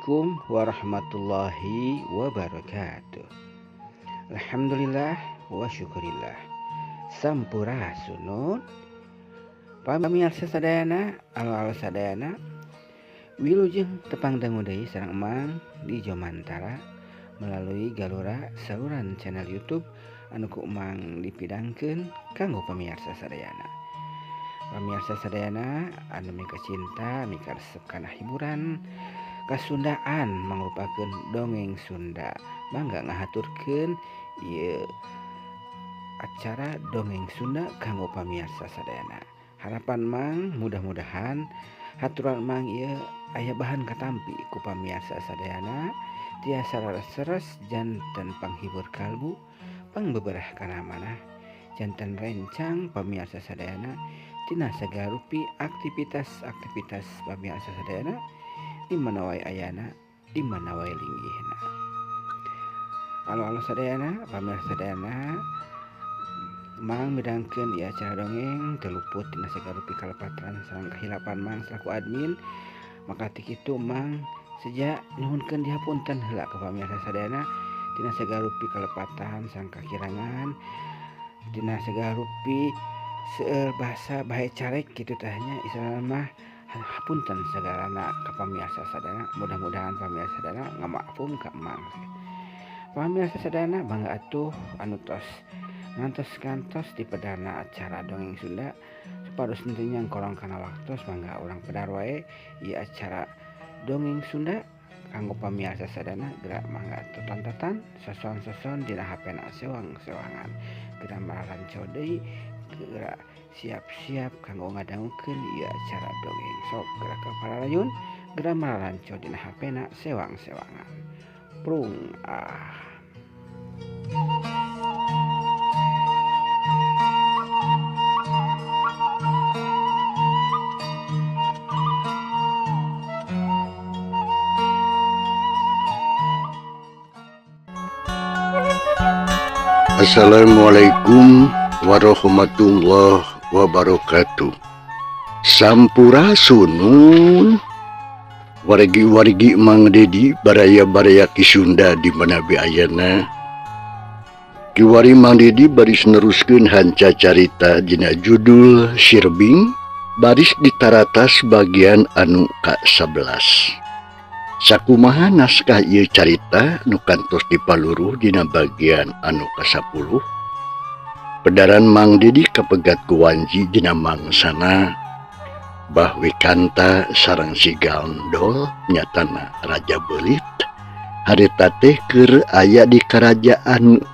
Assalamualaikum warahmatullahi wabarakatuh. Alhamdulillah wa syukurillah. Sampurasun. Pamiarsa sadayana, alo-alo sadayana. Wilujeng tepang dangu deui sareng Emang di Jomantara melalui galura saluran channel YouTube anu ku Emang dipidangkeun kanggo pamiarsa sadayana. Pamiarsa sadayana anu mika cinta mika resep kana hiburan kasundaan mangrupakeun dongeng Sunda. Mangga ngahaturkeun ieu acara dongeng Sunda kanggo pamiarsa sadayana. Harapan Mang mudah-mudahan haturan Mang ieu aya bahan katampi ku pamiarsa sadayana tiasa rareseres janten panghibur kalbu pangbeberah kana manah janten rencang pamiarsa sadayana tina sagala rupi aktivitas-aktivitas pamiarsa sadayana di mana wae ayana, di mana wae linggihna. Alo-alo sadayana, pamiarsa sadayana, Mang midangkeun ieu acara dongeng teu luput tina sagala rupi kalepatan sareng kahilapan Mang selaku admin. Maka ti kitu Mang seja nyuhunkeun dihapunten heula ka pamiarsa sadayana tina sagala rupi kalepatan sareng kakirangan tina sagala rupi seueur bahasa bae carek kitu tah nya istilahna mah hapunten sagalana ka pamiarsa sadayana. Mudah-mudahan pamiarsa sadayana ngamaafum ka Mang. Pamiarsa sadayana bangga atuh anu tos ngantos-kantos di pedana acara dongeng Sunda supados henteu nyangkorong kana waktos mangga urang pedar wae ieu acara dongeng Sunda kanggo pamiarsa sadayana. Gerak mangga toton-toton soson-soson dina HP-na sewang-sewangan geura mararanco deui geura siap-siap kanggo ngadangukeun ieu acara dongeng. Sok geura ka pararayun geura mararanco dina HP-na sewang-sewangan prung ah. Assalamualaikum warahmatullahi wabarakatuh. Sampurasunun. Wargi-wargi Mang Dedi baraya-baraya Ki Sunda di mana be ayana. Kiwari Mang Dedi baris neruskeun hanca carita dina judul Sirbing baris ditaratas bagian anu ka-11. Sakumaha naskah ieu carita nu kantos dipaluruh dina bagian anu ka-10. Pedaran Mang Dedi kapegat ku Wanji dina mangsana Bah Wikanta sareng si Gandol nyatana Raja Belit harita teh keur aya di kerajaan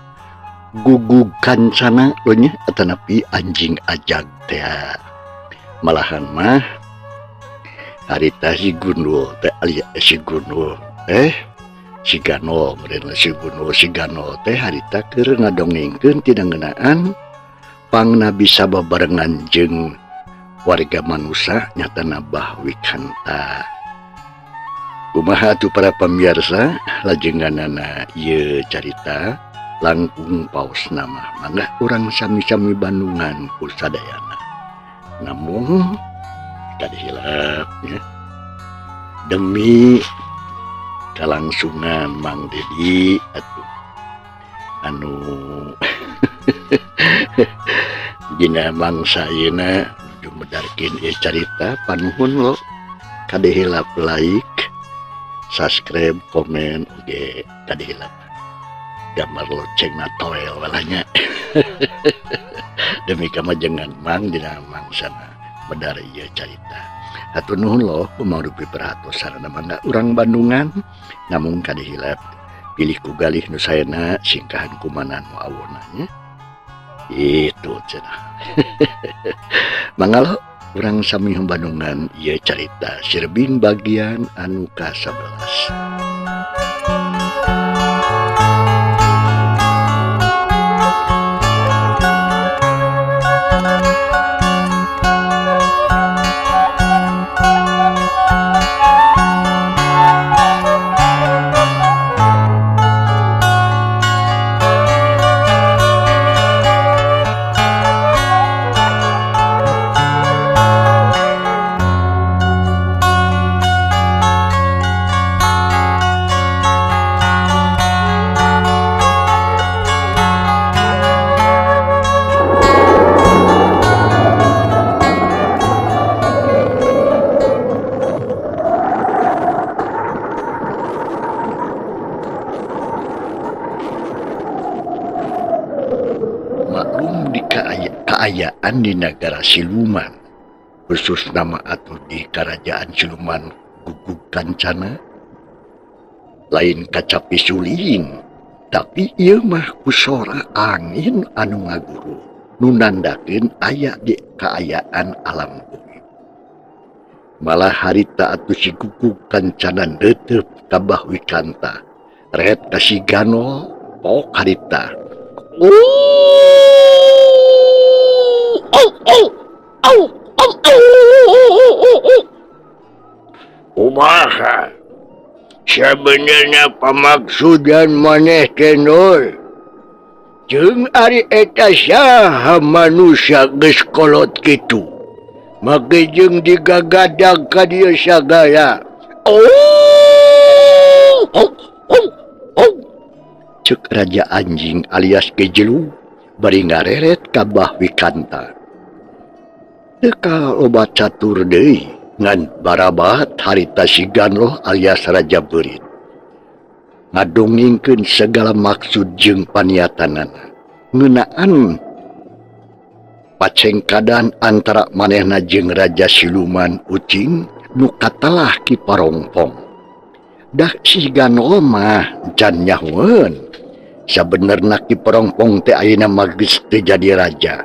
Gugug Kancana nya atanapi anjing ajag teh. Malahan mah harita si Gundul teh alias si Gundul si Ganol meureun si Gundul si Ganol teh harita keur ngadongengkeun tina ngeunaan pangna bisa babarengan jeung warga manusa nyatana Bah Wikanta. Kumaha atuh para pamiarsa lajenganana ieu carita langkung paos nama mangga urang sami-sami Bandungan ku sadayana. Namun tadi hilap ya. Demi kalangsungan Mang Dedi atuh anu dina mangsa ayeuna nuju medarkeun ieu carita panuhun lo kade hilap like, subscribe, komen oge kade hilap gambar locengna toel walanya. Demi kamajengan Mang dina mangsana medar ieu carita. Hatur nuhun loh kumarupi perhatos sarana mangga urang Bandungan namun kade hilap pilih ku galih nu saena singkahan kumanan nu awona nya. Itu cenah. Mangga lo urang sami Bandungan ieu carita Sirbing bagian anu ka-11. Maklum di kaayaan di negara siluman, khusus nama atau di kerajaan siluman Gugug Kancana, lain kacapi suling, tapi ieu mah kusora angin anu ngaguru, nu nandakeun aya di kaayaan alam bumi. Malah harita atuh si Gugug Kancana neuteup ka Bah Wikanta, ret ka si Ganol pok harita. Kumaha? Sebenarnya pamaksudan maneh teh Nol. Jeung ari eta saha manusia geus kolot kitu. Make jeung digagadag ka dieu sagala. Cek Raja Anjing alias Kejelug bari ngareret ka Bah Wikanta. Teu loba catur deui ngan barabat harita si Ganloh alias Raja Beurit. Ngadongengkeun segala maksud jeung paniatanana ngeunaan pacengkadan antara manehna jeung Raja Siluman Ucing nu katalah Ki Parongpong. Dah si Ganloh mah can nyahoeun. Sabenerna Ki Parongpong teh ayeuna mah geus teu jadi raja.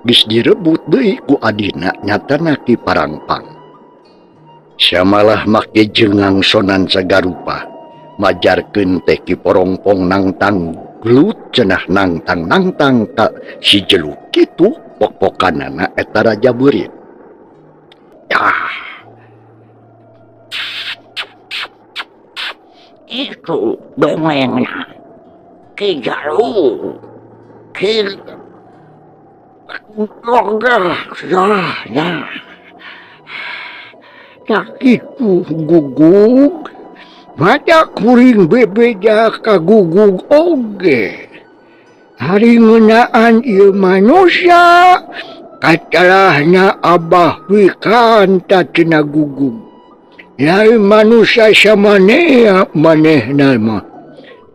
Geus direbut deui ku adina nyatana Ki Parangpang. Samalah make jeung ngangsonan sagarupa majarkeun teh Ki Parongpong nangtang gelut cenah nangtang-nangtang ka si Jeluk kitu pok-pokanana eta Raja Beurit. Tah. Itu dongengna Ki Jalu Ki ya. Tak itu gugug mata kuring bebeja ka gugug oge. Hari ngeunaan ieu manusia katalahna Abah Wikanta cenah gugug. Lain manusia samanea manehna mah.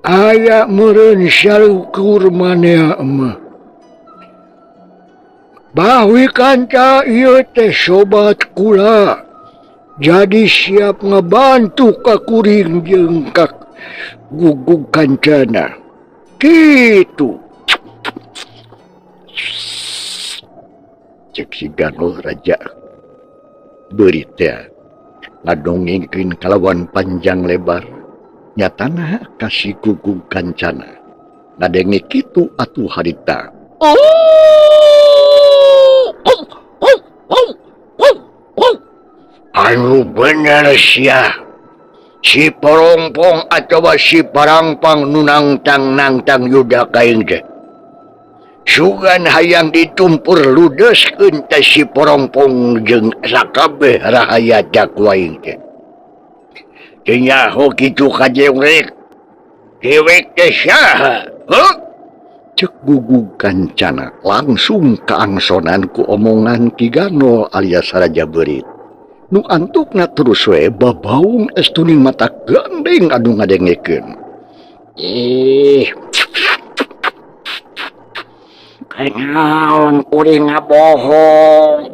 Aya meureun salukur manehna mah. Bah Wikanta ieu teh sobat kula. Jadi siap ngebantu ka kuring jeung ka Gugug Kancana. Kitu. Cek si Ganloh Raja Beurit teh ngadongengkeun kalawan panjang lebar nyatana ka si Gugug Kancana. Ngadenge kitu atuh harita. Anu bener sia. Si Parongpong atawa si Parangpang nu nangtang-nangtang yuda kaing teh. Sugan hayang ditumpur ludeskeun teh si Parongpong jeung sakabeh rahayat ku aing teh. Teu nyaho kitu ka dewek. Dewek teh saha? Heuh? Cek Gugug Kancana langsung kaangsonan ku omongan Ki Ganol alias Raja Beurit. Nu antukna terus we babaung estuning mata gandeng anu ngadengekeun. Kenaon kuring ngabohong.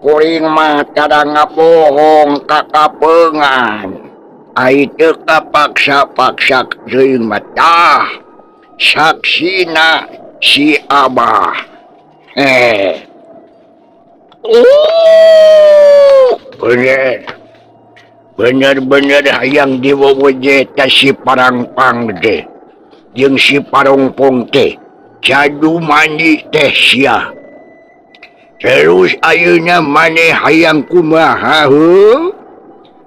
Kuring mah tada ngabohong ka kapeungan. Ai teu kapaksa-paksa teuing mah tah. Saksina si Abah. Bener. Bener-bener hayang diweweje teh si Parangpang teh. Jeung si Parongpong teh. Cadu mandi teh sia. Terus ayeuna maneh hayang kumaha heuh?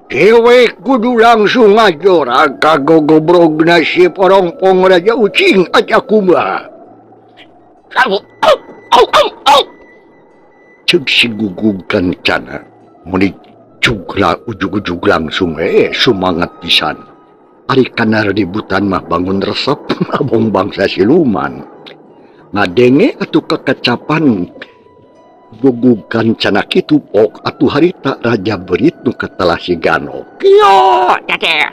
Dewek kudu langsung ngajora ka gogobrogna si Parongpong Raja Ucing aja kumaha. Cek si Gugug Kancana meni jugla ujug-ujug langsung sumangat pisan. Ari kana ributan mah bangun resep abong bangsa siluman. Ngadenge atuh kekacapan Gugug Kancana kitu pok atuh harita Raja Beurit nu katalah si Ganol. Kieu teteh.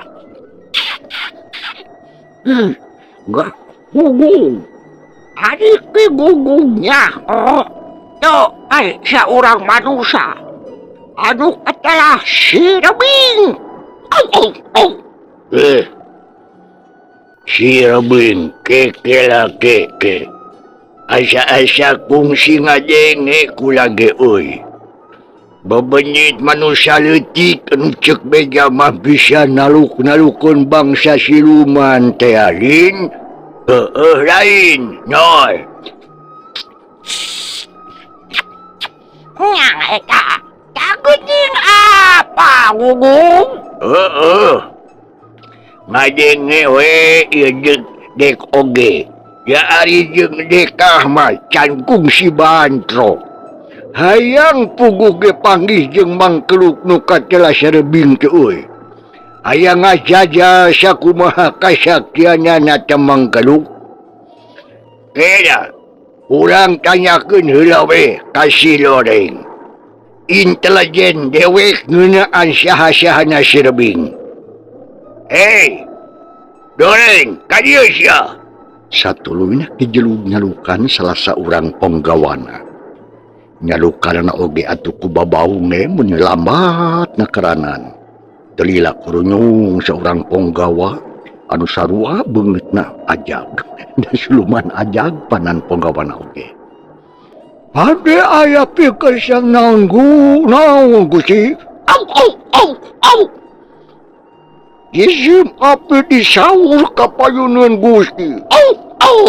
Gugug. Ari Ki Gugum nyaho teu ai saurang manusia anu katelah si Rebing. Au au au. Si Rebing kekela keke. Asa-asa kungsi ngadenge kula ge euy. Bebenyit manusia leutik anu ceuk beja mah bisa naluk-nalukeun bangsa siluman teh alin. Heeh lain, nol. Nyang eta, tageuning apa Gugum? Heeh. Ngadenge we ieu jeung dek oge. Ya ari jeung dekah mah can kungsi bantrok. Hayang puguh ge panggih jeung mangkeluk nu katelah sarebing teh euy. Aya ngajaja sakumaha kasaktianana teh mangkeluk. Kira urang tanyakeun heula we ka si Loreng. Intelijen dewek ngeunaan saha-sahana si Rebing. Hei, Doreng, ka dieu sia. Satuluyna kijelug nyalukan salah saurang ponggawana. Nyalukanana oge atuh ku babaung ge mun lambat nakeranan. Telila kurunyung seorang ponggawa anu sarua beungeutna ajag. Da siluman ajag panan ponggawana oge. Ade aya pikeun nanggu naon Gusti? Au au au au. Izin api disaur ka payuneun Gusti. Au au.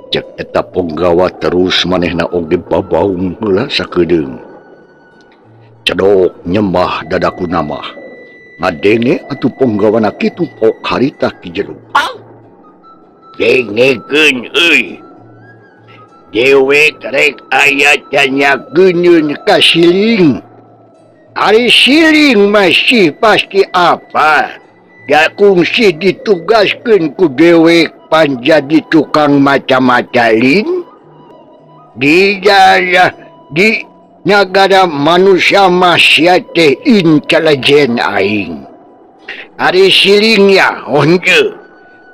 Cek eta ponggawa terus manehna oge babaung heula sakedeung. Cedok nyembah dadaku namah. Ngadenge atuh ponggawana kitu pok harita Ki Jelug. Dengekeun euy. Dewek rek aya tanyakeun ka siling. Ari siling masih pasti apa? Da kungsi ditugaskeun ku dewek panjadi tukang macam-macam lin. Di di nagara manusia masih teh intelijen aing. Ari siling ya henteu.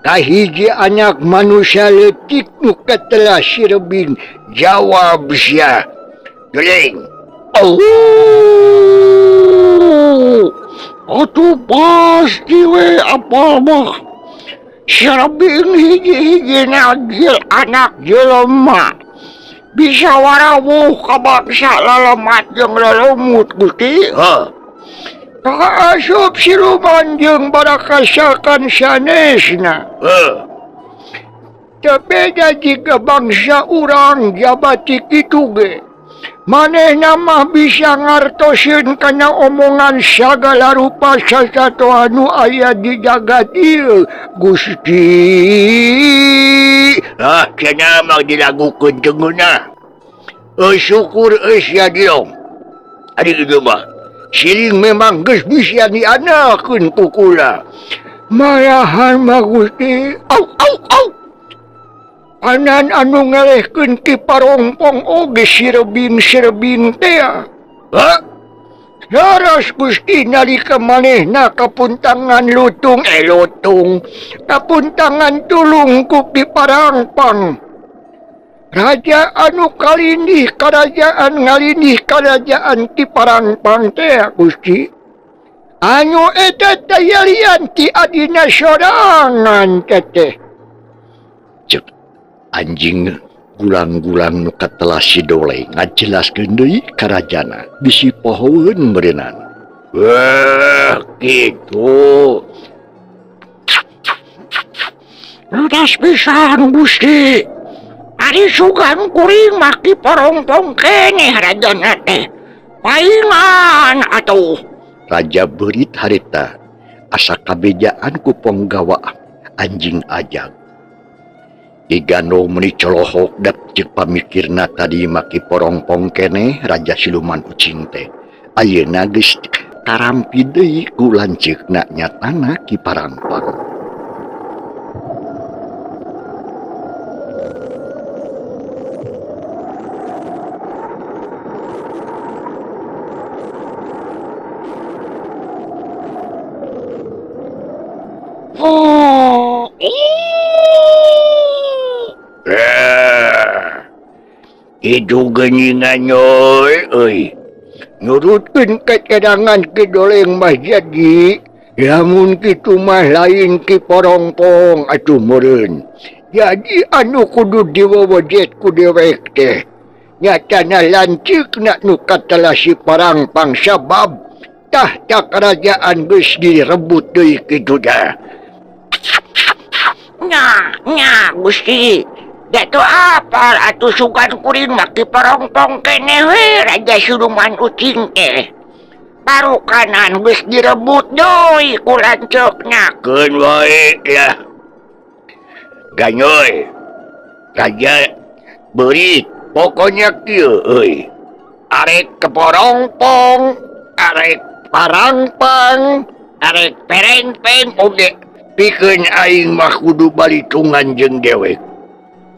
Kahiji anak manusia leutik nu katelah si Rebing jawab sia. Geleng. Oh. Atuh pasti we apa mah. Si Rebing hiji-hiji nagil anak jelema. Bisa warawuh ka bangsa lelemat jeung lelemut Gusti. Heuh. Kaasup siluman jeung barakasakan sanesna. Heuh. Teu beda jiga bangsa urang jabati kitu ge. Manehna mah bisa ngartoseun kana omongan sagala rupa sasatoa anu aya di jagat ieu Gusti. Ah, cenah mah dilagukeun teu ngeunah. Syukur euy sia dilong. Ari kitu mah. Siling memang geus bisa dianakeun ku kula. Malahan mah Gusti. Au au au. Anan anu ngelehkeun Ki Parongpong oge si Rebing-sirebing teh. Hah? Laras Gusti nalika manehna kapuntangan lutung lutung. Kapuntangan tulung ku Ki Parangpang. Raja anu kalindih karajaan ngalindih karajaan Ki Parangpang teh Gusti. Anu eta tayalian ti adina sorangan teteh. Cek anjing gulang-gulang nu katelah si Dole ngajelaskeun deui karajana bisi pohoeun meureunnan. Wah, kitu. Ludas pisan Gusti. Ari sugan kuring mah Ki Parongpong keneh rajana teh. Paingan atuh. Raja beurit harita asa kabejaan ku ponggawa anjing ajag. Digandong meni colohok dap ceuk pamikirna tadi mah Ki Parongpong keneh raja siluman ucing teh. Ayeuna geus karampi deui ku lanceukna nyatana Ki Parangpang. Oh, Itu geuningan nyol euy. Nurutkeun kacadangan Ki Doleng mah jadi lamun kitu mah lain Ki Porongpong atuh meureun. Jadi anu kudu diwewejet ku dewek teh. Nyatana lanceukna nu katelah si Parangpang sabab tahta kerajaan geus direbut deui kitu teh. Nya, nya Gusti. Datu apal atuh sugan kuring mah Ki Porongpong keneh we raja siluman ucing teh. Parukanan geus direbut deui ku lanceukna. Keun wae lah. Ganyoy. Raja beurit pokoknya kieu euy. Arek keporongpong, arek parangpang, arek perengpeng oge pikeun aing mah kudu balitungan jeung dewek.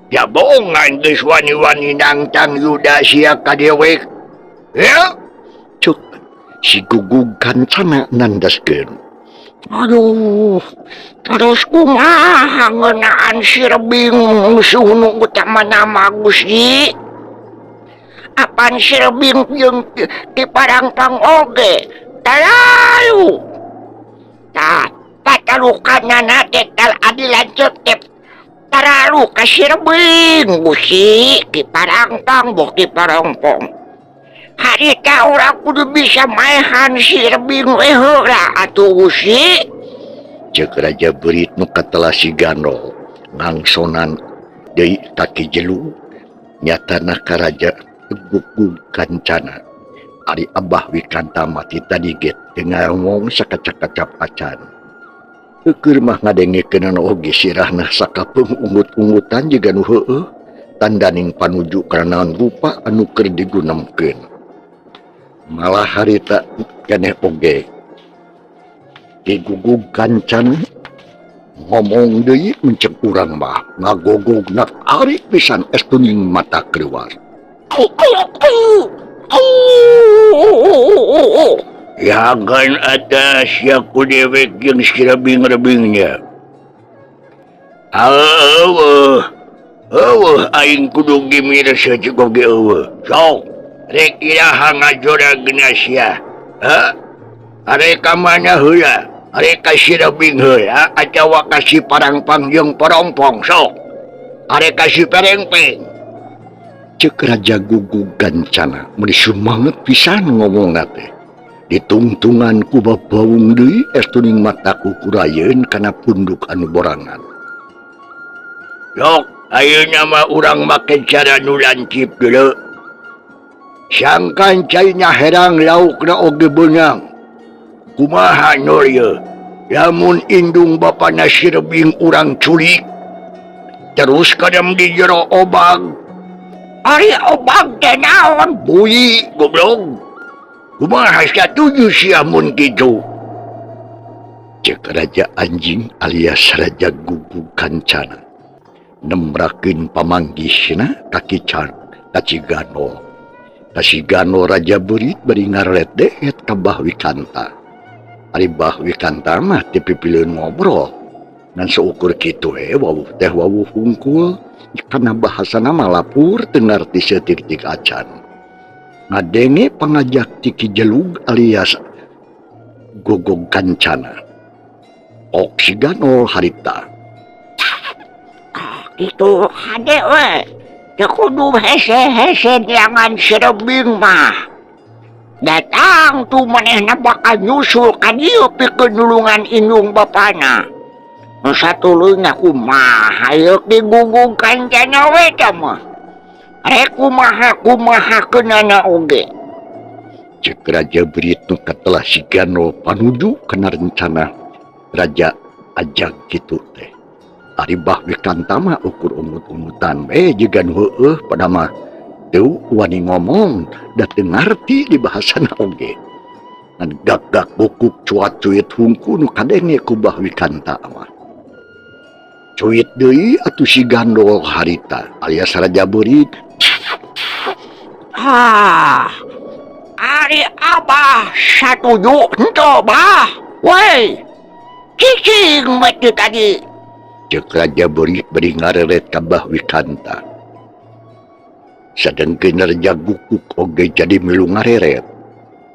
Jabongan geus wani-wani nangtang yuda sia ka dewek. Ya, cuk si Gugug Kancana nandaskeun. Aduh, terus kumaha ngeunaan si Rebing musuh nu utama nama Gusti? Apan si Rebing jeung Ki Parangpang oge talalu. Tah, patalukanana teh tal adi lanceuk teh taralu ka si Rebing Gusti, Ki Parangpang boh Ki Parongpong. Harita urang kudu bisa maehan si Rebing we heula atuh Gusti. Ceuk Raja Beurit nu katelah si Gandol ngangsonan deui ka Ki Jelu nyatana ka Raja Gugug Kancana. Ari Abah Wikanta mah ti tadi ge teu ngomong sakacap-kacap acan. Eukeun mah ngadengekeunana oge sirahna sakapeung ungut-ungutan jiga nu heueuh tandaning panuju kana naon rupa anu keur digunemkeun. Malah harita keneh oge Ki Gugug Kancana ngomong deui mencek urang mah ngagogogna ari pisan estuning mata keluar. Yagan atas ya ku dewek jeung si rebing-rebingnya. Eueuh, eueuh aing kudu gimir saeutik oge eueuh. Sok, rek iraha ngajoragna sia. Hah? Arek ka mana heula? Arek ka si Rebing heula atawa ka si Parangpang jeung Porongpong sok. Arek ka si Perengpeng. Ceuk Raja Gugug Kancana meuni sumanget pisan ngomongna teh. Ditungtungan ku babaung deui estuning mata kukurayeun kana punduk anu borangan. Sok, ayeuna mah urang make cara nu lancip deuleu. Sangkan caina herang laukna oge beunang. Kumaha nur ieu? Lamun indung bapana si Rebing urang culik terus kadem di jero obag. Ari obag teh naon? Bui goblok. Kumaha satuju sia mun kitu? Ceuk Raja Anjing alias Raja Gugug Kancana nembrakeun pamanggisna ka Ki Can ka Cigano. Ka Cigano Raja Beurit bari ngarelet-deet ka Bah Wikanta. Ari Bah Wikanta mah teu pipileun ngobrol. Ngan seukur kitu we wawuh teh wawuh hungkul kana bahasana mah lapur teu ngarti saeutik-tik acan. Ngadenge pangajak ti Ki Jelug alias Gugug Kancana. Ok si Ganol harita. Itu hade we. Teu kudu hese-hese neangan si Rebing mah. Datang tu manehna bakal nyusul ka dieu pikeun nulungan indung bapana. Nu satuluyna kumaha ieu Ki Gugug Kancana we tah mah. Rek kumaha kumaha keunana oge. Ceuk Raja Beurit nu katelah si Gandol panuju kana rencana Raja Ajag kitu teh. Ari Bah Wikanta mah ukur ungut-ungutan we jiga nu heueuh pada mah teu wani ngomong da teu ngarti di bahasana oge. Ngan gak-gak gukuk cuat-cuit hungku nu kadenge ku Bah Wikanta mah. Cuit deui atuh si Gandol harita alias Raja Beurit. Ah, ari Abah satuju henteu bah. Woi, cicing we teu tadi. Ceuk Raja Beurit bari ngareret ka Bah Wikanta. Sadengkeun Raja Gugug oge jadi milu ngareret.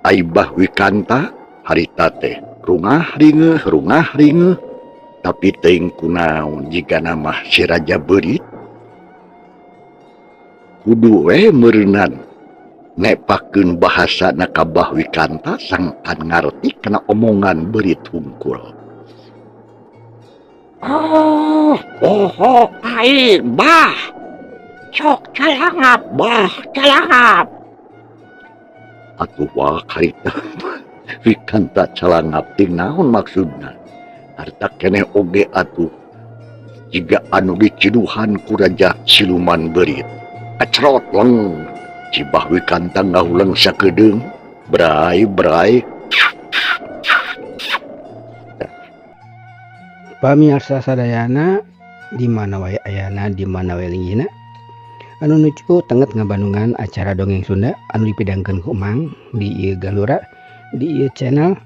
Ai Bah Wikanta harita teh rungah ringeuh tapi teuing kunaon jigana mah si Raja Beurit kudu we meureunnan nepakeun bahasana ka Bah Wikanta sangkan ngarti kana omongan beurit hungkul. Oh, oh, aing bah. Cok calangap bah, calangap. Atuh wah harita Wikanta calangap ting naon maksudna? Harta keneh oge atuh jiga anu diciduhan ku Raja Siluman Beurit. Kacrot leng. Si Bah Wikanta ngahuleng sakedeung, brai-brai. Pamiarsa sadayana di mana wae ayana di mana wae linggihna anu nuju tenget ngabandungan acara dongeng Sunda anu dipidangkeun ku Mang di ieu galura di ieu channel.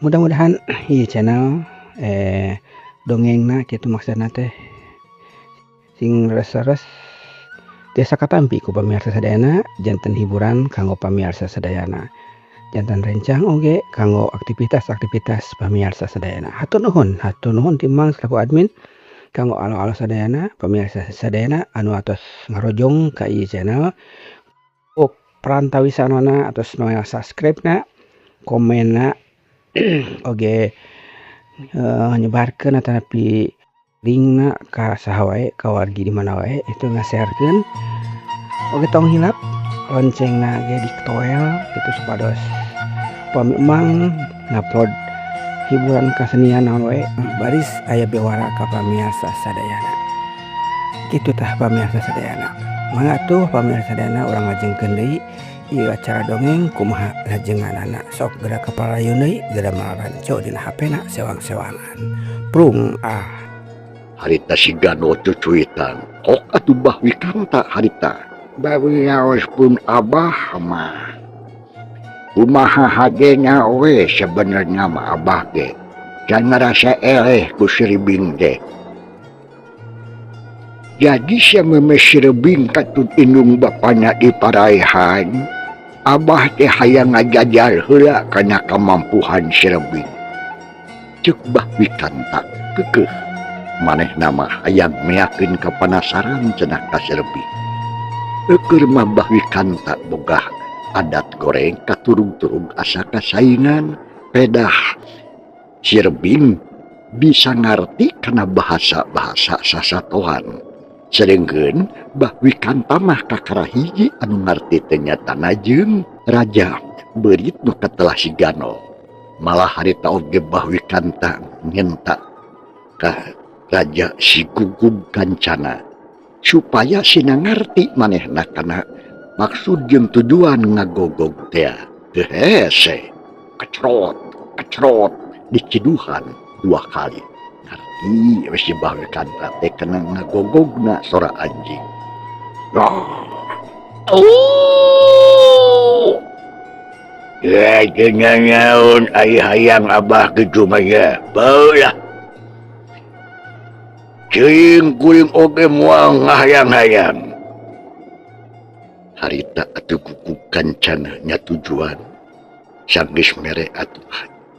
Mudah-mudahan ieu channel dongengna kitu maksudna teh sing res-res tiasa katampi ku pamiarsa sadayana, janten hiburan kanggo pamiarsa sadayana, jantan rencang oge kanggo aktivitas-aktivitas pamiarsa sadayana. Hatur nuhun ti Mang selaku admin kanggo alo-alo sadayana pamiarsa sadayana anu atos ngarojong ka ieu channel. Oh, perantawisanana atos noel subscribe na, komenna oge nyebarkeun atanapi linkna ka saha wae ka wargi di mana wae itu ngasharekeun. Oge tong hilap loncengna ge ditoel gitu supados pami Mang ngupload hiburan kasenian naon wae baris aya bewara ka pamiarsa sadayana. Kitu tah pamiarsa sadayana. Mangga atuh pamiarsa sadayana urang lajengkeun deui ieu acara dongeng kumaha lajenganana. Sok geura ka parayun deui geura maranco dina HP-na sewang-sewangan. Prung ah. Harita si Gano cucuitan. Kok atuh Bah Wikanta harita? Bawi ngaos pun abah mah. Kumaha hagena we sebenarnya mah abah ge. Can ngarasa eleh ku Sirebing teh. Jadi sameme Sirebing katut indung bapana di paraihan, abah teh hayang ngajajal heula kana kamampuhan Sirebing. Ceuk Bah Wikanta keukeuh. Manehna mah hayang meakeun kapanasaran cenah ka Sirebing. Eukeur mah Bah Wikanta boga adat goreng katurug-turug asa kasaingan pedah Sirebing bisa ngarti kana bahasa-bahasa sasatohan. Sedengkeun Bah Wikanta mah kakara hiji anu ngarti teh nyatana jeung Raja Beurit nu katelah si Gano. Malah harita oge Bah Wikanta nyenta ka Raja si Gugug Kancana supaya sina ngarti manehna kana maksud jeung tujuan ngagogog teh. Teu hese kecrot kecrot diciduhan dua kali. Ngarti we si Bah Wikanta teh kana ngagogogna sora anjing. Oh. Ya nyaun ai hayang abah kitu mah ya. Beulah. Ceuing kuring oge moal ngahayang-hayang. Harita atuh Gugug Kancana nya tujuan sanggeus mere atuh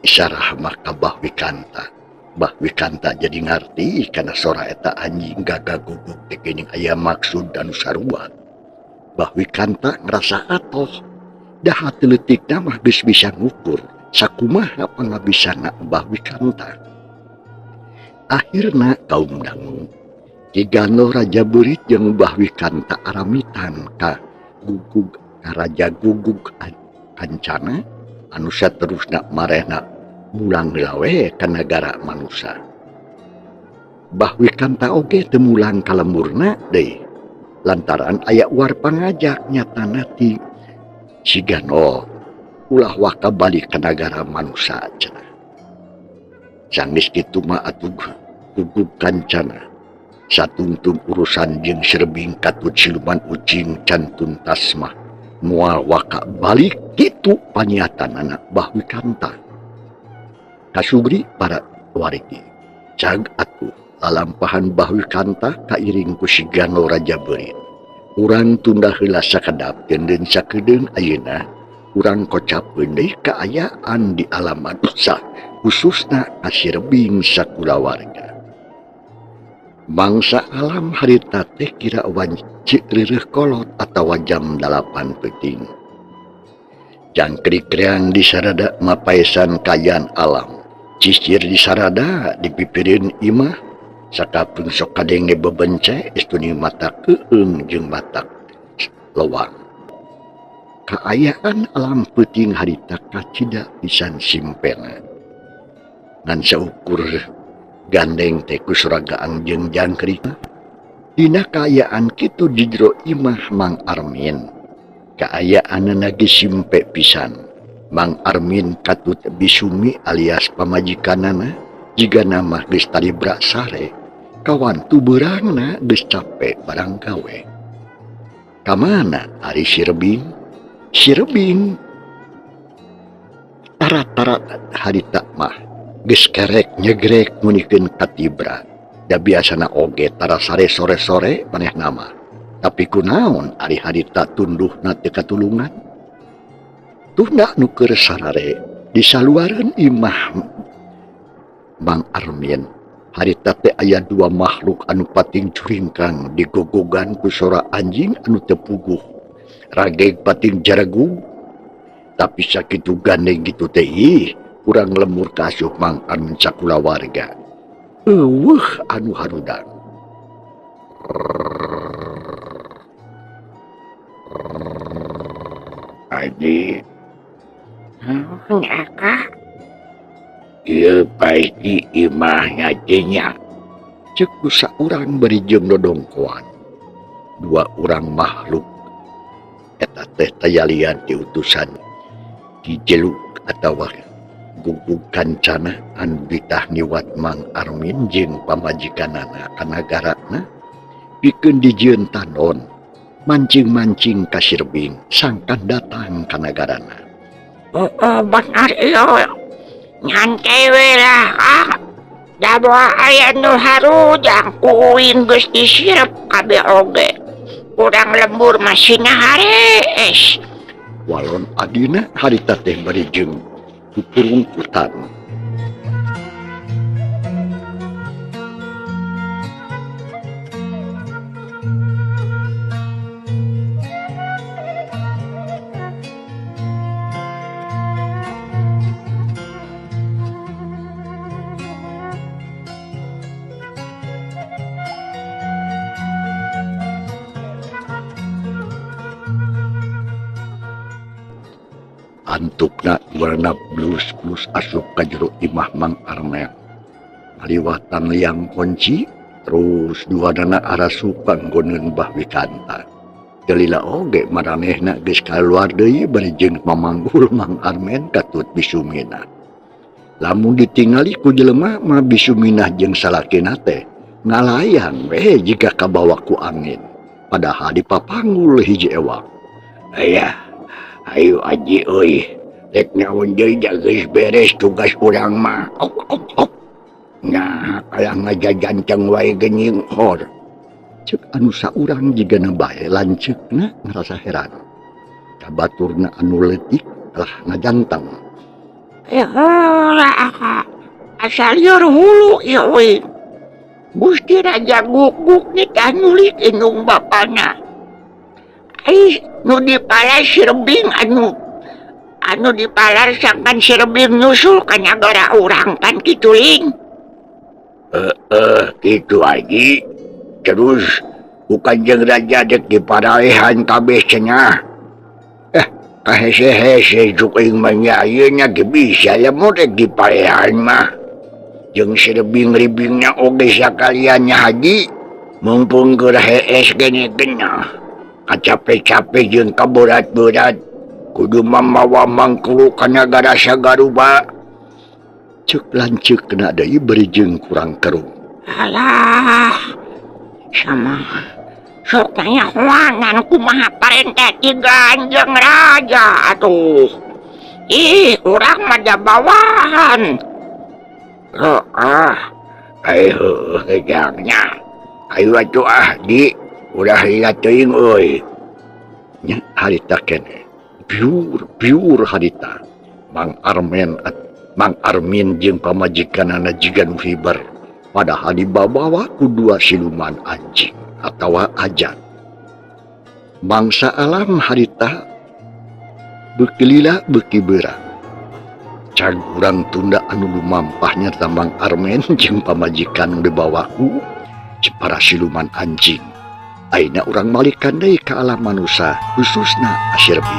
isarah mah ka Bah Wikanta. Bah Wikanta jadi ngarti kana sora eta anjing gagagogog teh geuning aya maksud anu sarua. Bah Wikanta ngrasa atoh. Daha teu leutikna mah geus bisa ngukur sakumaha pangabisana Bah Wikanta. Akhirna kaum dangu Ki Gano Raja Beurit jeung Bah Wikanta aramitan ka Gugug ka Raja Gugug Kancana anu saterusna marehna mulang heula we ka nagara manusa. Bah Wikanta oge teu mulang ka lemburna deui lantaran aya uar pangajak nyatana ti si Gano ulah waka balik ka nagara manusa cenah. Sanggeus kitu mah atuh Gugug Kancana satungtung urusan jeung Sirebing katut siluman ucing can tuntas mah moal waka balik kitu paniatanana Bah Wikanta. Kasugri para warigi cag atuh lalampahan Bah Wikanta kairing ku si Gano Raja Beurit. Urang tunda heula sakedap deuneun sakedeung ayeuna urang kocapkeun deui kaayaan di alam manusia khususna ka si Rebing sakulawarga. Bangsa alam harita teh kira wanci reureuh kolot atawa jam 8 peuting. Jangkrik reang di sarada mapaesan kaayaan alam. Cicir di sarada dipipireun imah sakapeung sok kadenge bebence estuni mata keung jeung mata lewang. Kaayaan alam peuting harita kacida pisan simpena. Ngan saukur gandeng teh ku suragaang jeung jangkrik. Dina kaayaan kitu di jero imah Mang Armin. Kaayaanna ge simpe pisan. Mang Armin katut bisumi alias pamajikanana jigana mah geus talibra sare. Kawantu beurangna geus cape barang gawe. Kamana ari si Rebing? Si Rebing tara-tara harita mah geus kerek nyegrek munikeun katibra. Da biasana oge tara sare sore-sore manehna mah. Tapi kunaon ari harita tunduhna teu katulungan? Tunda nu keur sarare disaluareun imah Mang Armin. Harita teh aya dua makhluk anu pating curingkang digogogan ku sora anjing anu teu puguh. Rageg pating jaregu. Tapi sakitu gandeng kitu teh ih urang lemur kasup Mang Armin sakulawarga. Eueuh anu harudang. Aji. Akak. Ieu paiki imahnya nya. Ceuk ku saurang bari jeung dodongkoan. Dua urang makhluk eta teh tayalian ti utusan Ki Jeluk atawa Gugug Kancana anu ditah ngiwat Mang Armin jeung pamajikanana ka nagarana pikeun dijieun tanon mancing-mancing ka si Rebing sangkan datang ka nagarana. Oh, benar ieu. Nyantai we lah, ah. Da moal aya nu harujang ku uing geus disirep kabeh oge. Urang lembur masina harees. Walon adina harita teh bari jeung pupurungkutan. Antukna warna blus-blus asup ka jero imah Mang Armen. Ngaliwatan liang kunci, terus duanana arasup panggoneun Bah Wikanta. Delila oge maranehna geus kaluar deui bari jeung mamanggul Mang Armen katut Bisuminah. Lamun ditingali ku jelema mah Bisuminah jeung salakina teh ngalayang we jiga kabawa ku angin. Padahal dipapanggul hiji ewang. Ayah, ayo aji euy, rek naon deui geus beres tugas urang mah. Ok ok ok. Nah, kalah ngajajanceng wae geuning hor. Ceuk anu saurang jigana bae lanceukna ngarasa heran. Kabaturna anu leutik kalah ngajanteng. Heula aka, asal lieur hulu ieu euy. Gusti Raja Guguk nitah nulik indung bapana. Ai nu dipalar si Rebing anu dipalar sangkan si Rebing nyusul ka nagara urang kan kitu ling. Kitu aji. Terus ku Kanjeng Raja dek diparaehan kabeh cenah. Kahese-hese juk aing mah nya ayeuna ge bisa lemur dek diparehan mah. Jeung si Rebing-ribingna oge sakalian nya haji mumpung keur hees gene genah. Kacape-cape jeung kaberat-berat kudu mamawa mangkulu ka nagara Sagaruba. Ceuk lanceukna deui bari jeung kurang kerung. Alah, sama sok nyahoanan kumaha parentah ti Kanjeng Raja atuh. Ih, urang mah da bawahan. Heeh, ayo heueuh nya. Ayo atuh ah di. Ulah lila teuing euy. Nya harita keneh. Biur biur harita. Mang Armen Mang Armin jeung pamajikanana jiga nu hiber. Padahal dibawa ku dua siluman anjing atawa ajan. Mangsa alam harita beuki lila beuki beurang. Cag urang tunda anu lumampah nyata Mang Armen jeung pamajikan nu dibawa ku para siluman anjing. Ayeuna urang malikan deui ka alam manusa khususna Asirbi.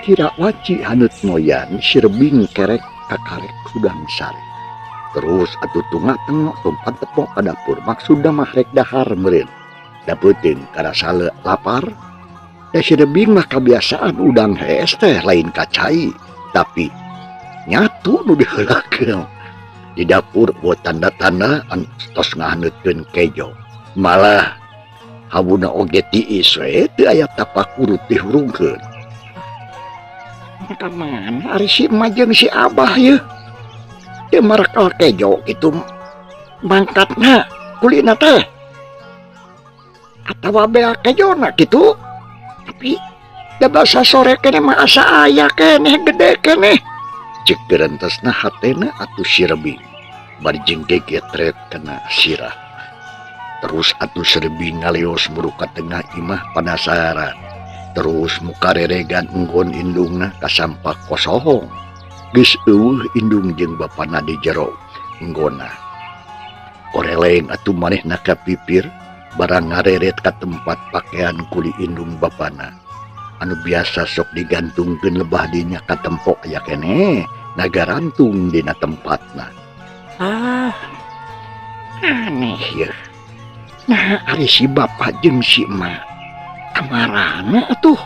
Kira waci haneut moyan sirebing kerek kakarek hudang sare. Terus atuh tunga tengok tumpat tepok ka dapur maksudna mah rek dahar meureun. Da peuting karasa lapar. Da sirebing mah kabiasaan udang hees teh lain ka cai, tapi nyatu nu diheulakeun. Di dapur buat tanda-tanda anu tos ngahaneutkeun kejo. Malah hawuna oge tiis we teu aya tapak urut dihurungkeun. Ka mana ari si emak jeung si abah yeuh? Teu marekal kejo kitu mangkatna kulina teh. Atawa beak kejona kitu. Tapi da basa sore keneh mah asa aya keneh gede keneh. Ceuk gerentesna hatena atuh si Rebing. Bari jeung gegetret kana sirah. Terus atuh si Rebing ngaleos muru ka tengah imah panasaran. Terus muka reregan enggon indungna kasampak kosohong. Geus eueuh indung jeung bapana di jero enggonna. Koreleng atuh manehna ka pipir barang ngareret ka tempat pakaian kuli indung bapana. Anu biasa sok digantungkeun lebah dinya ka tempok aya keneh nagarantung dina tempatna. Ah, aneh yeuh. Nah, ari si bapa jeung si emak kamarana atuh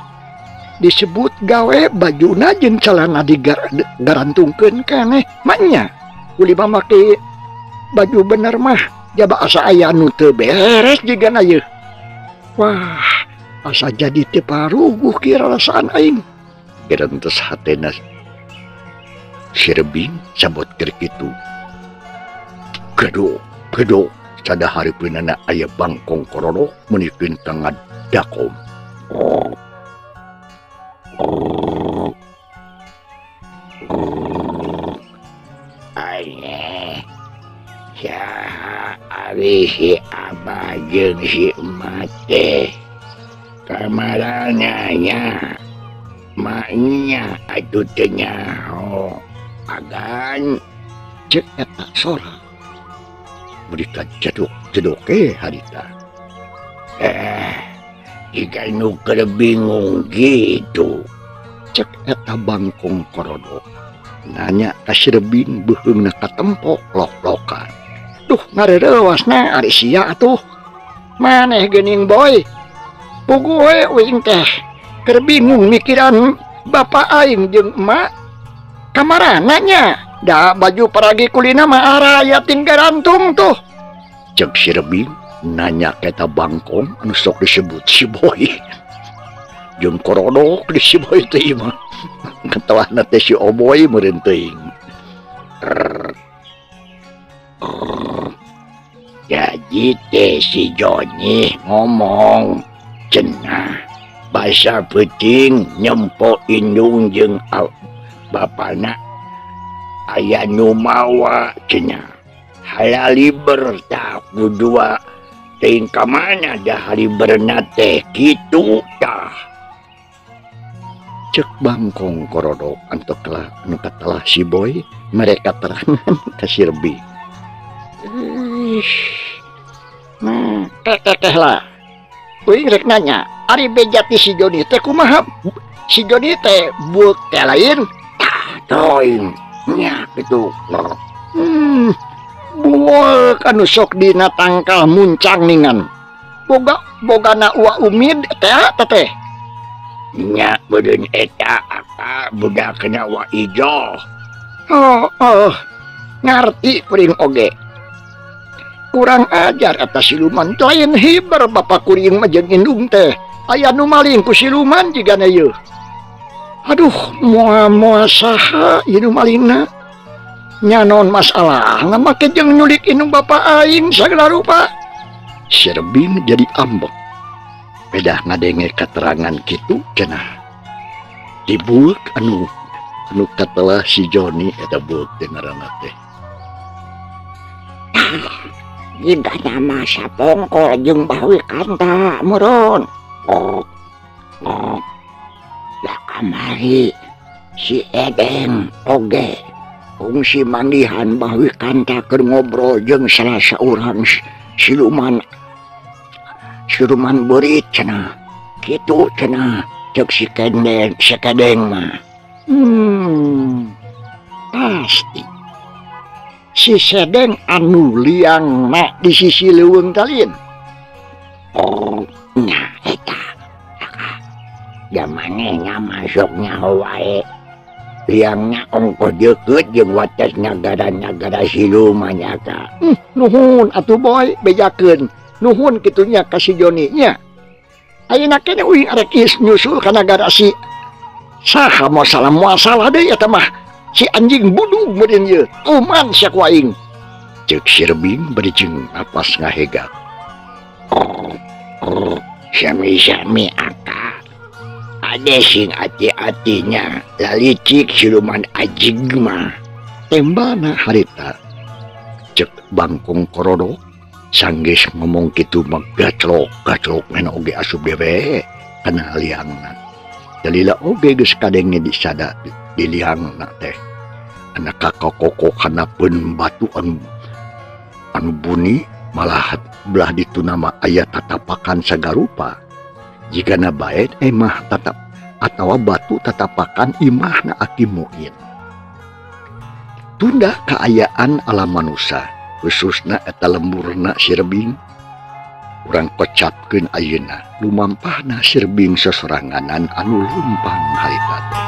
disebut gawe bajuna jeung celana digarantungkeun keneh maknya kuli make baju bener mah jaba asa aya nu teu beres jigana yeuh. Wah, asa jadi teu paruguh kieu rarasaan aing. Gerentes hatena si Rebing sabot keur kitu. Gedok gedok sada hareupeunana aya bangkong korodok meunikeun ka ngadakom. Aneh, saha ari si abah jeung si emak teh kamarana nya maknya atuh teu nyaho agan. Ceuk eta sora mereka jedok-jedok harita. Jika nu keur bingung gitu. Cek eta bangkong korodok nanya ka si Rebing beuheungna katempok lok-lokan. Duh ngareureusna ari sia atuh. Maneh geuning boy. Puguh we uing teh keur bingung mikiran bapa aing jeung emak. Kamarana nya? Da baju paragi kulina mah araya tinggal rantung tuh. Cek si Rebing nanya ka eta bangkong anu sok disebut si Boy. Jeung korodok di si Boy teh mah. Ketawana teh si Oboy meureun teuing. Jadi teh si Joni ngomong cenah basa peuting nyempo indung jeung bapana aya nu mawa cenah. Halaliber tah dua teuing ka mana dah haliberna teh kitu tah. Cek Bangkong Korodok antok lah anu katelah si Boy mereka terangan ka si Rebing. Nah, teh lah. Uing rek nanya, ari beja ti si Joni teh kumaha? Si Joni teh buuk teh lain? Tah, toing. Nya kitu. Buuk anu sok dina tangkal muncang ningan. Boga bogana Uwa Umid teh teh. Nya beudeun eta apa budak kena Wa Ijo. Oh, ngarti kuring oge. Kurang ajar atas siluman lain hiber bapak kuring mah jeung indung teh. Aya nu maling ku siluman jigana ieu. Aduh, moal-moal saha ieu nu malingna. Nya naon masalah make jeung nyulik indung bapak aing sagala rupa. Si Rebing jadi ambek. Pedah ngadenge keterangan kitu cenah. Dibuek anu katelah si Joni eta buek teh ngaranna teh. Jika nama sapongkol jeung Bawi Kanta meureun. Oh. Lah kamari si Edeng oge fungsi mandihan Bawi Kanta keur ngobrol jeung salah saurang siluman beurit cenah. Kitu cenah ceuk si Kendeng, si Kedeng mah. Pasti. Si Sedeng anu liang na di sisi leuweung talin. Oh, nya eta. Jamane nya masuk nyaho wae. Liangnya ongkoh deukeut jeung wates nagara-nagara siluman nya ka. Nuhun atuh Boy bejakeun. Nuhun kitu nya ka si Joni nya. Ayeuna keneh uing arek nyusul ka nagara si saha moal salah deui eta mah. Si anjing budug meureun ieu, kuman sia ku aing. Ceuk si Rebing bari jeung napas ngahegak. Sami-sami aka. Ade sing ati-atinya lalicik siluman ajig mah. Tembana harita. Ceuk Bangkong Korodok sanggeus ngomong kitu mah gaclok-gaclok mena oge asup dewe kana liangna. Dalila oge geus kadenge disada di liangna teh. Anak kakak koko kanapeun batu anu buni malah belah ditu nama aya tatapakan sagarupa. Jigana bae emah tatap atawa batu tatapakan imahna Aki Muin. Tunda kaayaan alam manusa khususna eta lemburna si Rebing. Urang kocapkeun ayeuna lumampahna si Rebing sosoranganan anu lumpang harita teh.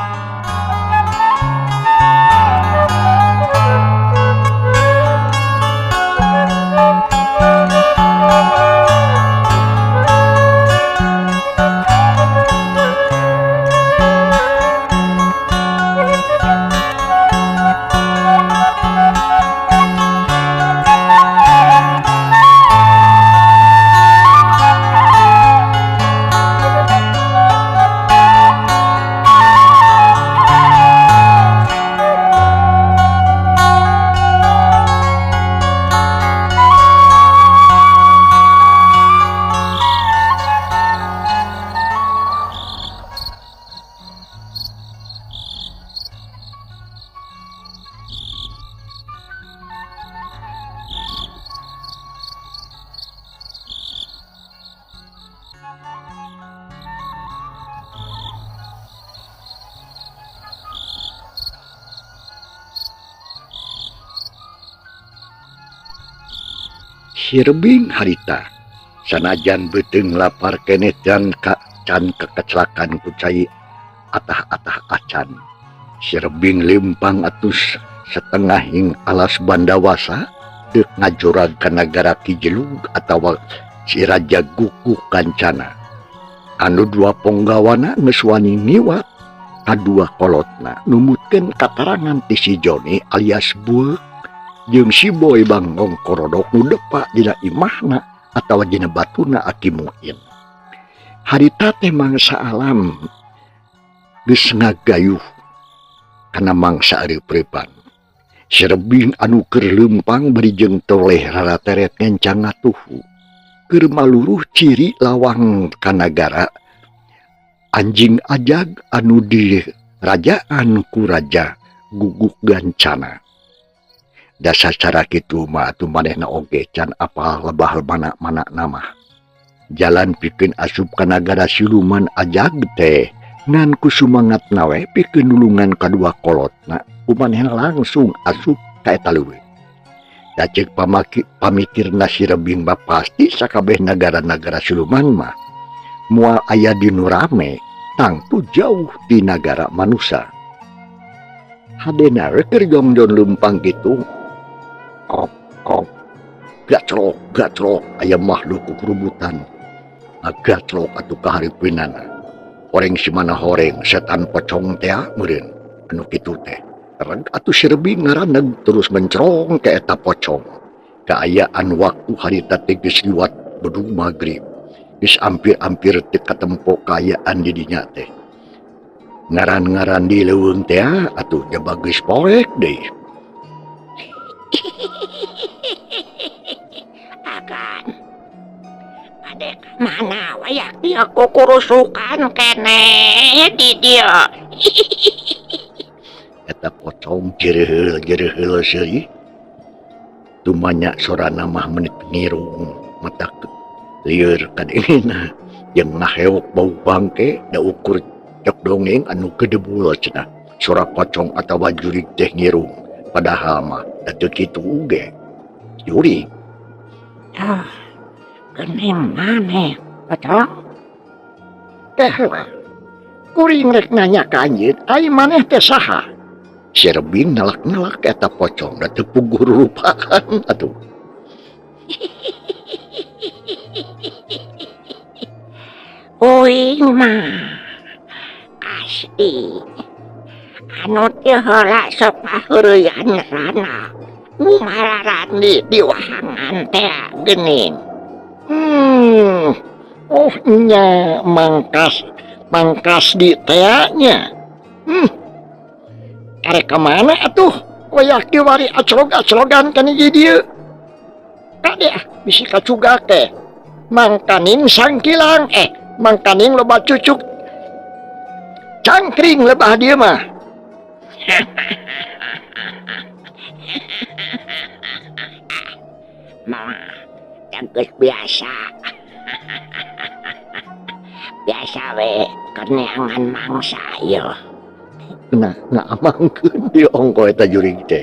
Si Rebing harita sanajan beuteung lapar keneh dan can kekecelakaan ku cai atah-atah acan. Si Rebing lempang atus setengah hing alas Bandawasa deuk ngajurag ka nagara Ki Jelug atawa si Raja Guguh Kancana. Anu dua ponggawana geus wani ngiwat kadua kolotna numutkeun katarangan ti si Joni alias Bueuk jeung si Boy Bangkong Korodok nu depa dina imahna atawa dina batuna Aki Muin. Harita teh mangsa alam geus ngagayuh kana mangsa areup-reupan. Si Rebing anu keur leumpang bari jeung toleh rarateret ngencang ngatuhu. Keur maluruh ciri lawang ka nagara Anjing ajag anu di rajaan ku raja Guguk Gancana. Dasar cara kitu mah atuh manehna oge can apal lebah mana-mana nama. Jalan pikeun asup ka nagara siluman ajag teh ngan ku sumangat nawe pikeun nulungan kadua kolotna ku manehna langsung asup ka eta leuweung. Da ceuk pamikirna si Rebing mah pasti sakabeh nagara-nagara siluman mah moal aya di nu rame tangtu jauh di nagara manusa. Hadena we keur jongjon leumpang kitu. Kok kok gacrok gacrok aya makhluk kukurubutan. Gacrok atuh kahareupeunana. Horeng si mana horeng setan pocong teh meureun anu kitu teh. Reg atuh si Rebing ngaraneg terus mencerong ka eta pocong. Kaayaan waktu harita teh geus liwat bedug magrib. Geus ampir-ampir teu katempo kaayaan di dinya teh. Ngaran-ngaran di leuweung teh atuh jaba geus poek deui. Agan. Adek mana wayak dia kukurusukan keneh di dia. Eta pocong jereheul-jereheul seuri. Tumanya sorana mah menit ngirung mata lieur kadengena jeung ngahewok bau bangke da ukur cek dongeng anu gedebul cenah. Sora pocong atawa jurig teh ngirung padahal mah da teu kitu ge. Jurig. Ah, gening maneh pocong. Teh kuring rek nanya ka anjeun, ai maneh teh saha? Si Rebing nalak-nalak eta pocong da teu puguh rupaan atuh. Uing mah asli anu teu heula sok paheureuyan rana nu mararandi di wahangan teh geuning. Oh nya mangkas di teh nya. Arek ka mana atuh? Wayak diwari aclog-aclogan kan hiji dieu. Kade ah bisi kacugak teh. Mangkaning sangkilang mangkaning loba cucuk. Cangkring lebah dieu mah. Mah, geus biasa. Biasa we keneangan mangsa ieu. Nah, ngaamangkeun di ongko eta jurig teh.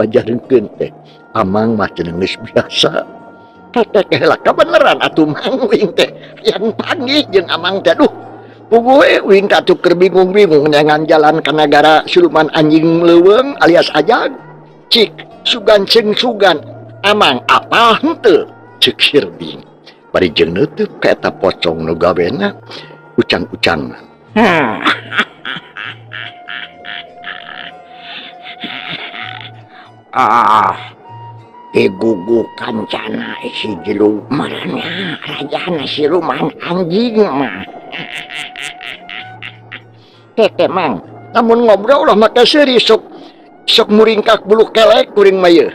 Pajarengkeun teh. Amang mah cenah geus biasa. Teh lah kabeneran atuh mang uing teh. Yang panggih jeung amang teh aduh. Puguh we uing teh atuh keur bingung-bingung neangan jalan ka nagara siluman anjing leuweung alias ajag. Cik sugan ceung sugan amang apal henteu ceuk si Rebing. Bari jeung neuteuk ka eta pocong nu gawena ucang-ucang. Ah, digugukan cana si jelu marana rajana siluman anjing mah. Teh mang, namun ngobrol lah make seuri sok sok muringkak bulu kelek kuring mah yeuh.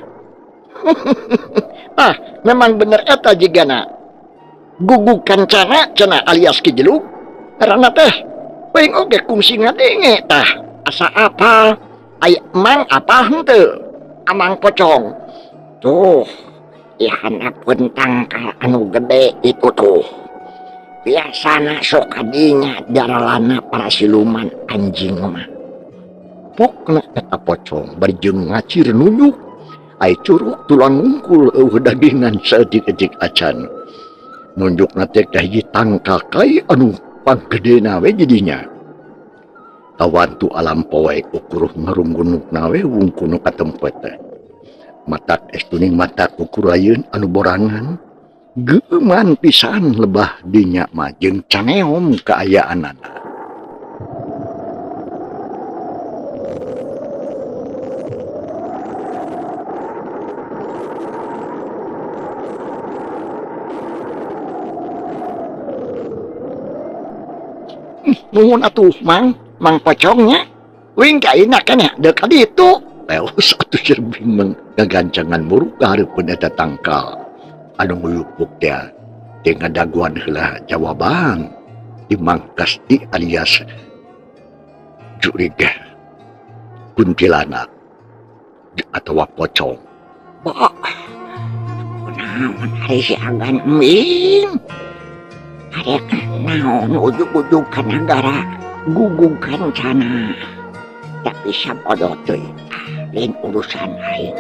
Ah, memang bener eta jigana. Gugukan cana cenah alias ki jelug. Rana teh paing oge kungsi ngadenge tah. Asa apal ai mang apal henteu? Amang pocong. Tuh, ihanapun tangkal anu gede itu tuh. Biasana sok kadinya jaralana para siluman anjing mah. Pokna eta pocong bari jeung ngacir nunjuk. Ai curug tulang ngungkul eueuh dagingan saeutik-eutik acan. Nunjukna teh ka hiji tangkal kai anu panggedena we jadinya. Tawantu alam poek ukuruh ngarunggunukna we wungkul nu katempo teh. Matak estuning mata kukurayeun anu borangan geuman pisan lebah dinya mah jeung caneom kaayaanana. Nuhun atuh mang, mang pocongnya. Wing kaina keneh deuk ka ditu. Leos atuh si Rebing mah gagancangan muruk ka hareupeun eta tangkal. Anu nguyupuk teh teh ngadaguan heula jawaban. di Mangkasti alias Jurig kuntilanak atau pocong. Bah, kunaon ari si Agan Embing? Arek naon ujug-ujug ka nagara gugug kancana. Tapi sabodo teuing, lain urusan aing.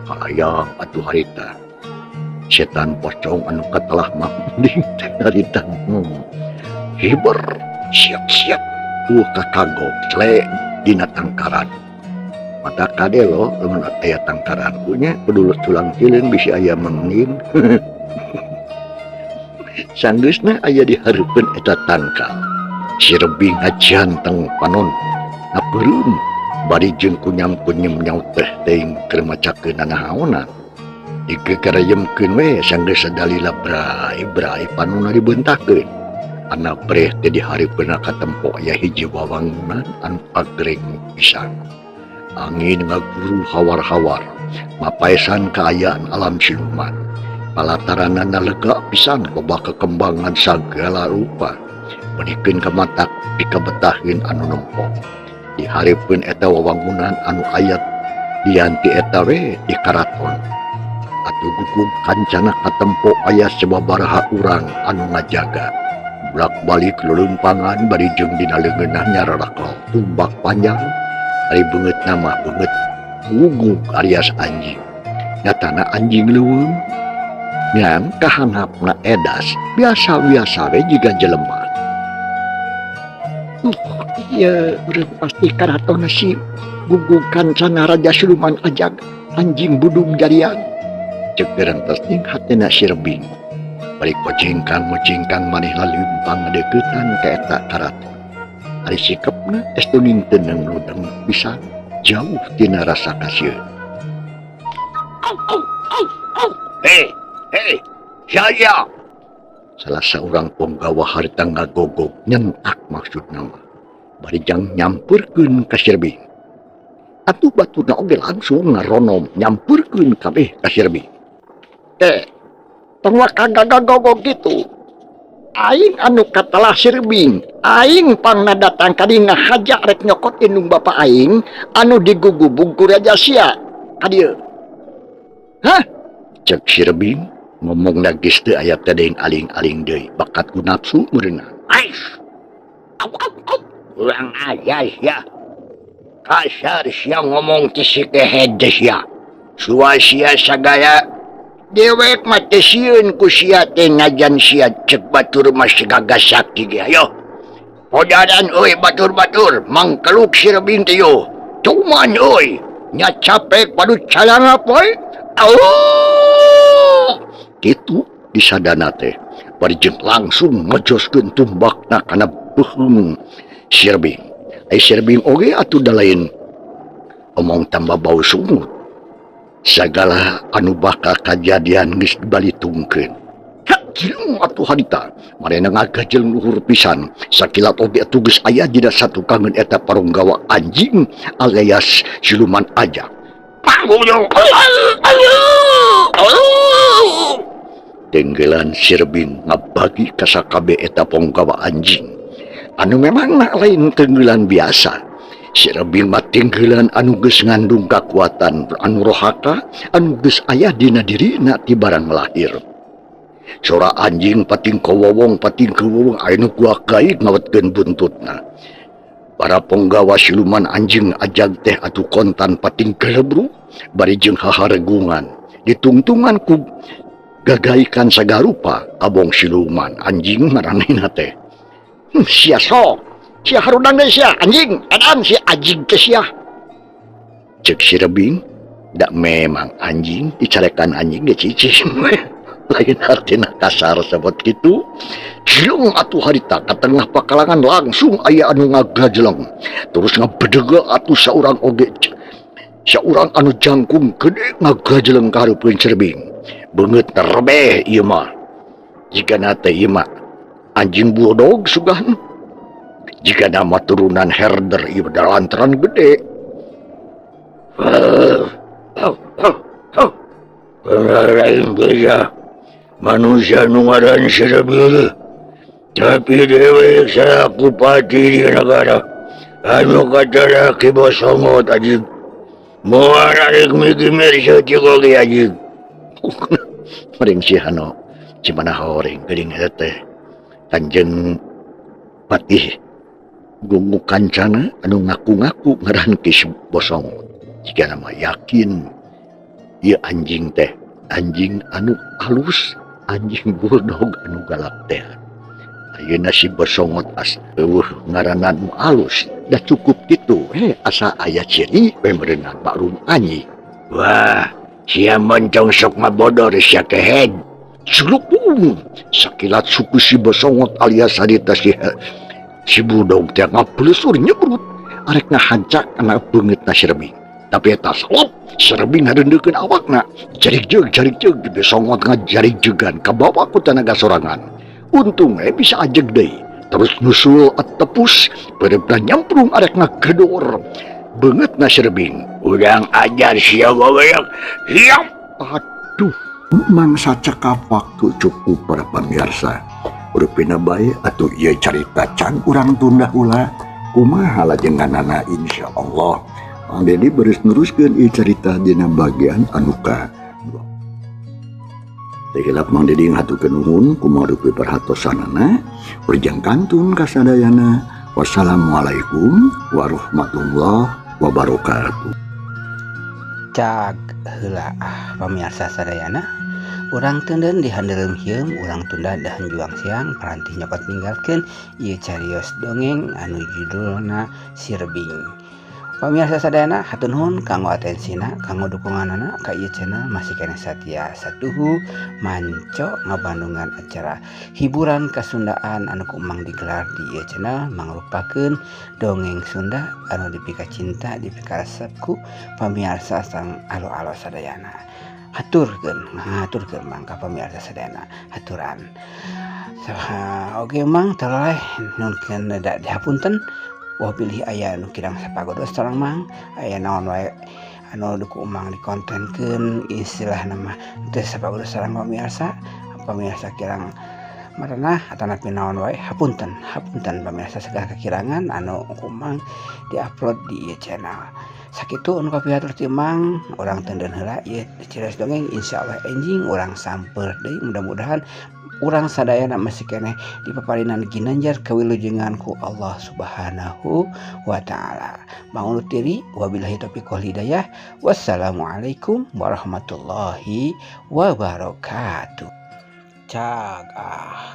Hayang atuh harita setan pocong anu katelah mending harita hiber siap-siap kakagok sle dina tangkaran mata kade lo lamun aya tangkaran punya pedulur tulang cileung bisi aya mending sanggeusna aya di hareupeun eta tangkal si Rebing ngajanteng panon ngapeureum bari jeung kunyam-kunyem nyaut teh teuing keur macakeun nanaonan digegerayemkeun we sanggeus sadalila brai-brai panonna dibentakeun. Anak breh teh di hareupeunna katempo aya hiji wawangunan anu agreng pisan. Angin ngaguru hawar-hawar mapaesan kaayaan alam siluman. Palataranana lega pisan loba kekembangan sagala rupa meunikeun ka matak pikabetaheun anu nempo. Di hareupeun eta wawangunan anu ayat dianti eta we di karaton. Atuh gugug kancana katempo aya sababaraha urang anu ngajaga. Bolak-balik leuleumpangan bari jeung dina leungeunna nyararakel tumbak panjang ari beungeutna mah beungeut gugug alias anjing. Nyatana anjing leuweung ngan kahanapna edas biasa-biasa we jiga jelema. Iya, pasti karaton si gugug kancana raja siluman ajag anjing budung jarian. Cek gerentas ning hatena si Rebing. Bari kocingkang-mocingkang maneh laleumpang ngadeuketan ka eta karaton. Ari sikepna estu ninteneng ludeng pisan jauh tina rasa kasieun. Hei, hei, saya. Salah seorang penggawa harita ngagogog nyentak maksudna mah. Bari jang nyampurkeun ka si Rebing. Atuh baturna oge langsung ngaronom nyampurkeun kabeh ka si Rebing. Tong kagagogog gitu. Aing anu katelah si Rebing, aing pangna datang ka dieu ngahaja rek nyokot indung bapa aing anu digugubug ku Raja Sia. Ka dieu. Hah? Cek si Rebing ngomongna geus teu aya teh deung aling-aling deui bakat ku nafsu meureunna. Ais. Au au au. Urang aja sia. Kasar sia ngomong ti si kehed sia. Sua sia sagaya dewek mah teu sieun ku sia teh najan sia cek batur mah sigagas sakti ge. Ayo. Podaran euy batur-batur mangkeluk si Rebing teh yo. Cuman euy nya capek padu calangap we. Au. Kitu disadana teh bari jeung langsung ngejoskeun tumbakna kana beuheung si Rebing. Ai si Rebing oge atuh da lain omong tambah bau sungut. Sagala anu bakal kajadian geus dibalitungkeun. Hak jeleng atuh harita, marena ngagajeleng luhur pisan. Sakilat oge atuh geus aya dina satukangeun eta parunggawa anjing alias siluman ajak. Tenggelan si Rebing ngabagi ka sakabe eta ponggawa anjing. Anu memang nak lain tenggelan biasa. Si Rebing mah tenggelan anu geus ngandung kakuatan anu rohaka anu geus aya dina dirina ti barang lahir. Sora anjing pating kawowong pating kawowong aya nu kuak gaik ngawetkeun buntutna. Para ponggawa siluman anjing ajag teh atuh kontan pating kelebru bari jeung haharegungan ditungtungan ku gagaikan sagarupa abong siluman anjing maranehna teh. Sia sok, sia harudang deui sia anjing, edan sia anjing teh sia. Cek si Rebing, da memang anjing dicarekan anjing ge cicing we. Lain artina kasar sebut kitu. Jeleng atuh harita ka tengah pakalangan langsung aya anu ngagajeleng. Terus ngabedega atuh saurang oge. Saurang anu jangkung gede ngagajeleng ka hareupeun si Rebing. Beungeut rebeh ieu mah. Jigana teh ieu mah anjing bulldog sugan. Jika nama turunan herder ieu lantaran gede. Aing geus manusia nu ngaran Sirebing tapi dewek selaku pati di negara anu katara Ki Bosongot anjing moal arek migimir saeutik oge anjing. Mering si Hano cimana horeng geuning eta teh Kanjeng Patih Gungu Kancana anu ngaku-ngaku ngaran Ki Bosongot jika nama yakin ieu anjing teh anjing anu alus anjing bulldog anu galak teh. Ayeuna si Bosongot as eueuh ngaranna nu alus da cukup kitu asa aya ciri we meureunna maklum anjing. Wah sia moncong sok ngabodor sia kehed. Sulupung sakilat suku si Bosongot alias harita si bulldog teh ngapleusur nyebrut arek ngahancak kana beungeutna si Rebing. Tapi eta selop si Rebing ngareundeukeun awakna jarik jeug Bosongot ngajarik-jegan kabawa ku tanaga sorangan. Untung bisa ajeg deui terus nusul tepus pereupna nyamprung arek ngagedor beungeutna si Rebing. Urang ajar sia waweak hiap. Aduh mangsa cekap waktu cukup para pemirsa. Rupina bae atuh ieu carita can urang tunda heula kumaha lajenganana insyaallah. Mang Dedi beres neruskeun ieu carita dina bagian anu ka 2. Teu hilap Mang Dedi ngaturkeun nuhun kumaha rupi perhatosanana. Urjang kantun kasadayana. Wassalamualaikum warahmatullahi wabarakatuh. Cag heula ah pamirsa sadayana. Urang teunden di handelem hieum, urang tunda dahan juang siang paranti nyokot ninggalkeun ieu carios dongeng anu judulna Si Rebing. Pamirsa sadayana hatur nuhun kanggo atensina, kanggo dukunganana ka ieu channel masih keneh satia satuhu manco ngabandungan acara hiburan kasundaan anu ku Mang digelar di ieu channel mangrupakeun dongeng Sunda anu dipika cinta dipika resep ku pamirsa sang alo-alo sadayana. Haturkeun, ngaturkeun Mang ka pamirsa sadayana haturan. Oke Mang toleh nyunkeun da dihapunten. Wah pilih aya nu kirang sapagodos sareng Mang aya naon wae anu duku Mang dikontenkeun istilah nama teu sapagodos sareng pamirsa pamirsa kirang maranah atanapi naon wae hapunten hapunten pamirsa segala kekirangan anu ku Mang diupload di ieu channel. Sakitu anu kapihatur ti Mang urang teunden heula ieu cirios dongeng insyaallah enjing urang samper deui mudah-mudahan urang sadayana masih keneh di paparinan ginanjar kawilujengan ku Allah Subhanahu wa taala. Mangunut diri wabillahi taufiq wal hidayah. Wassalamualaikum warahmatullahi wabarakatuh. Cag ah.